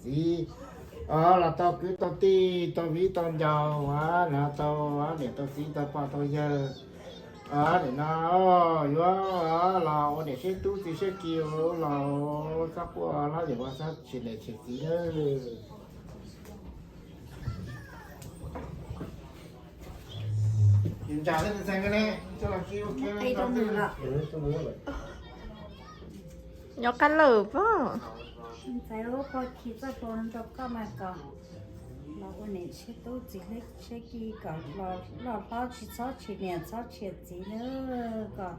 txiv, los tau kwv tau tij tau viv tau ncaus, los tau niam tau txiv tau pog tau yawg. Nim no yuav los ua niam seb tub txiv seb ki los txhob quaj hlab yam ua txhob tsis niam tsis txiv nawb. Nyob qab lawm pob. Ntxhais ua pog khi txoj hlua rau koj mas kom los ua niam seb tub txiv seb ki kom los loj hlob tsis txhob tsis niam txhob tsis txiv nawb, kom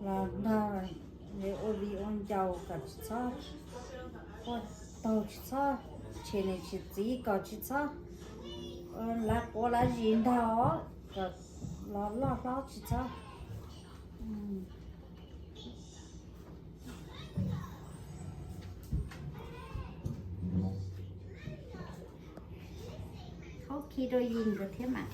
los nrog ua viv ua ncaus kom tsis txhob quaj taug tsis txhob tsis niam tsis txiv kom tsis txhob lav quav lav zis ntag, kom los loj hlob tsis txhob khaub khi rau yim nkawd thiab mas.